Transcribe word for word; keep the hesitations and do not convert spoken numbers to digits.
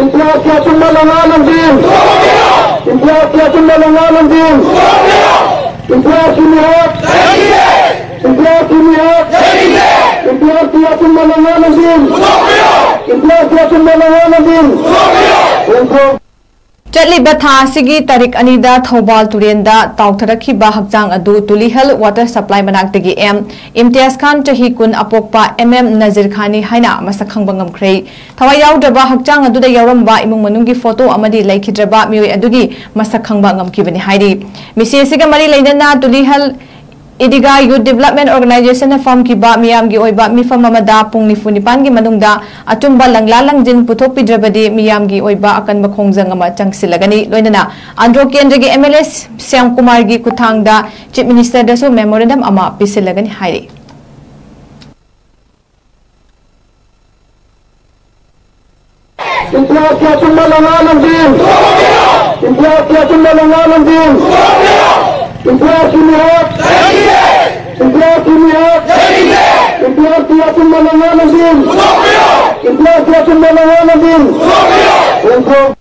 ꯏꯝꯇꯤꯌꯥꯖꯀꯤ ꯑꯆꯨꯝꯕ ꯂꯧꯅꯥ ꯂꯝꯖꯤꯡ! ꯏꯝꯇꯤꯌꯥꯖꯀꯤ ꯑꯆꯨꯝꯕ ꯂꯧꯅꯥ ꯂꯝꯖꯤꯡ! ꯏꯝꯇꯤꯌꯥꯖꯀꯤ ꯃꯤꯍꯨꯠ! ꯏꯝꯇꯤꯌꯥꯖꯀꯤ ꯃꯤꯍꯨꯠ! ꯏꯝꯇꯤꯌꯥꯖꯀꯤ ꯑꯆꯨꯝꯕ ꯂꯧꯅꯥ ꯂꯝꯖꯤꯡ! ꯏꯝꯇꯤꯌꯥꯖꯀꯤ ꯑꯆꯨꯝꯕ ꯂꯧꯅꯥ ꯂꯝꯖꯤꯡ! ꯆꯠꯂꯤꯕ ꯊꯥ ꯑꯁꯤꯒꯤ ꯇꯥꯔꯤꯛ ꯑꯅꯤꯗ ꯊꯧꯕꯥꯜ ꯇꯨꯔꯦꯟꯗ ꯇꯥꯎꯊꯔꯛꯈꯤꯕ ꯍꯛꯆꯥꯡ ꯑꯗꯨ ꯇꯨꯂꯤꯍꯜ ꯋꯥꯇꯔ ꯁꯄ꯭ꯂꯥꯏ ꯃꯅꯥꯛꯇꯒꯤ ꯑꯦꯝ ꯏꯝꯇꯤꯌꯥꯖ ꯈꯥꯟ, ꯆꯍꯤ ꯀꯨꯟ, ꯑꯄꯣꯛꯄ ꯑꯦꯝ ꯑꯦꯝ ꯅꯖꯤꯔ ꯈꯥꯟꯅꯤ ꯍꯥꯏꯅ ꯃꯁꯛ ꯈꯪꯕ ꯉꯝꯈ꯭ꯔꯦ꯫ ꯊꯋꯥꯏ ꯌꯥꯎꯗ꯭ꯔꯕ ꯍꯛꯆꯥꯡ ꯑꯗꯨꯗ ꯌꯥꯎꯔꯝꯕ ꯏꯃꯨꯡ ꯃꯅꯨꯡꯒꯤ ꯐꯣꯇꯣ ꯑꯃꯗꯤ ꯂꯩꯈꯤꯗ꯭ꯔꯕ ꯃꯤꯑꯣꯏ ꯑꯗꯨꯒꯤ ꯃꯁꯛ ꯈꯪꯕ ꯉꯝꯈꯤꯕꯅꯤ ꯍꯥꯏꯔꯤ꯫ ꯃꯤꯁꯤ ꯑꯁꯤꯒ ꯃꯔꯤ ꯂꯩꯅꯅ ꯇꯨꯂꯤꯍꯜ ꯏꯗꯤꯒꯥ ꯌꯨꯠ ꯗꯤꯕꯦꯂꯞꯃꯦꯟ ꯑꯣꯔꯒꯅꯥꯏꯖꯦꯁꯟꯅ ꯐꯝꯈꯤꯕ ꯃꯤꯌꯥꯝꯒꯤ ꯑꯣꯏꯕ ꯃꯤꯐꯝ ꯑꯃꯗ ꯄꯨꯡ ꯅꯤꯐꯨ ꯅꯤꯄꯥꯟꯒꯤ ꯃꯅꯨꯡꯗ ꯑꯆꯨꯝꯕ ꯂꯪꯂꯥ ꯂꯪꯖꯤꯟ ꯄꯨꯊꯣꯛꯄꯤꯗ꯭ꯔꯕꯗꯤ ꯃꯤꯌꯥꯝꯒꯤ ꯑꯣꯏꯕ ꯑꯀꯟꯕ ꯈꯣꯡꯖꯪ ꯑꯃ ꯆꯪꯁꯤꯜꯂꯒꯅꯤ꯫ ꯂꯣꯏꯅꯅ ꯑꯟꯗ꯭ꯔꯣ ꯀꯦꯟꯗ꯭ꯔꯒꯤ ꯑꯦꯝ ꯑꯦꯜ ꯑꯦ ꯁ꯭ꯌꯥꯝ ꯀꯨꯃꯥꯔꯒꯤ ꯈꯨꯠꯊꯥꯡꯗ ꯆꯤꯐ ꯃꯤꯅꯤꯁꯇꯔꯗꯁꯨ ꯃꯦꯃꯣꯔꯦꯟꯗꯝ ꯑꯃ ꯄꯤꯁꯤꯜꯂꯒꯅꯤ ꯍꯥꯏꯔꯤ꯫ ꯏꯝꯇꯤꯌꯥꯖꯀꯤ ꯑꯆꯨꯝꯕ ꯂꯧꯅꯥ ꯂꯝꯖꯤꯡ! ꯏꯝꯇꯤꯌꯥꯖꯀꯤ ꯑꯆꯨꯝꯕ ꯂꯧꯅꯥ ꯂꯝꯖꯤꯡ! ꯏꯝꯇꯤꯌꯥꯖꯀꯤ ꯃꯤꯍꯨꯠ! ꯏꯝꯇꯤꯌꯥꯖꯀꯤ ꯃꯤꯍꯨꯠ! ꯏꯝꯇꯤꯌꯥꯖꯀꯤ ꯑꯆꯨꯝꯕ ꯂꯧꯅꯥ ꯂꯝꯖꯤꯡ! ꯏꯝꯇꯤꯌꯥꯖꯀꯤ ꯑꯆꯨꯝꯕ ꯂꯧꯅꯥ ꯂꯝꯖꯤꯡ! ꯈꯣꯡꯊꯣꯛ!